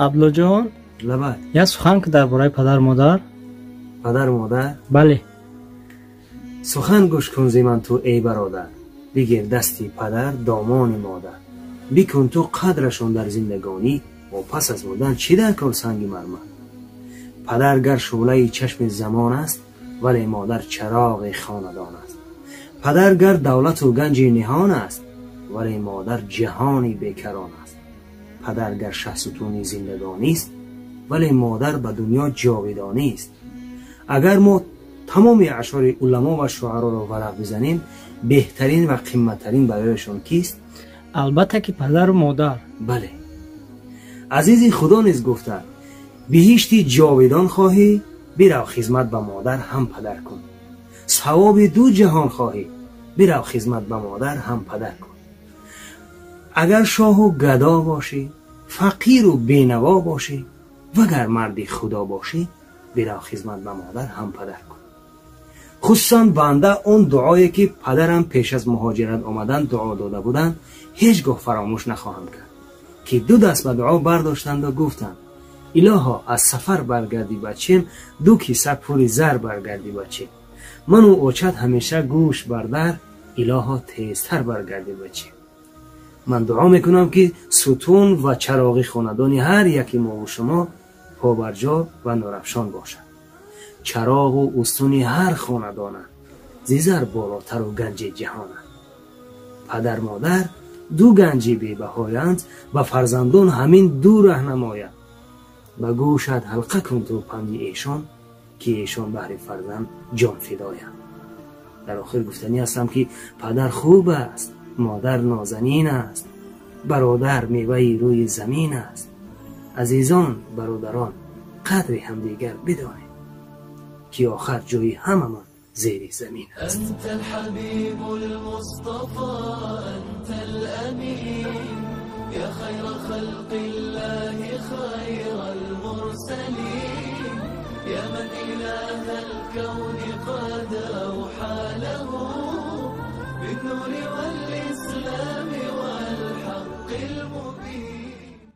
Абдуллоҷон, Лабай. Як сухан ки дар бораи падару модар. Падару модар? Бале. Сухан гӯш кун зи ман ту, эй бародар, бигир дасти падар, домони модар, бикун ту қадрашон дар зиндагонӣ, ва пас аз мурдан чӣ дар кор санги мармар. Падар гар шӯълаи чашми замон аст, вале модар чароғи хонадон аст. Падар гар давлату ганҷи ниҳон аст, вале модар ҷаҳони бекарон аст. Падар гар шаҳсутуни зиндагонист, вале модар ба дунё ҷовидонист. Агар мо тамоми ашъори уламо ва шуароро варақ бизанем, беҳтарин ва қиматтарин барояшон кист? Албатта ки падару модар. Бале, азизи Худо низ гуфта: биҳишти ҷовидон хоҳӣ, бирав хизмат ба модар ҳам падар кун. Савоби ду ҷаҳон хоҳӣ, бирав хизмат ба модар ҳам падар кун. Агар шоҳу гадо бошӣ, фақиру бенаво бошӣ, вагар марди Худо бошӣ, бирав хизмат ба модар ҳам падар кун. Хусусан банда он дуое ки падарам пеш аз муҳоҷират омадан дуо дода буданд, ҳеҷ гоҳ фаромӯш нахоҳам кард, ки ду даст ба дуо бардоштанду гуфтанд: «Илоҳо, аз сафар баргардӣ бачем, ду киса пули зар баргардӣ бачем, ману очат ҳамеша гӯш бардар, илоҳо, тезтар баргардӣ бачем». Ман дуо мекунам, ки сутун ва чароғи хонадони ҳар яки мову шумо побарҷо ва нурафшон бошад. Чароғу устуни ҳар хонадона зи зар болотару ганҷи ҷаҳона. Падар модар ду ганҷи бебаҳоянд, ба фарзандон ҳамин ду раҳ намояд. Ба гӯшат ҳалқа кун ту панди эшон, ки эшон баҳри фарзанд ҷон фидоянд. Дар охир гуфтанӣ ҳастам, ки падар хуб аст, модар нозанин аст, бародар меваи рӯи замин аст. Азизон, бародарон, қадри ҳамдигар бидонед, ки охар ҷои ҳамамон зери замин аст. أنت الحبيب المصطفى، أنت الأمين، يا خير خلق الله، خير المرسلين، يا من إله الكون قد أوحى له بالنور والإسلام والحق المبين.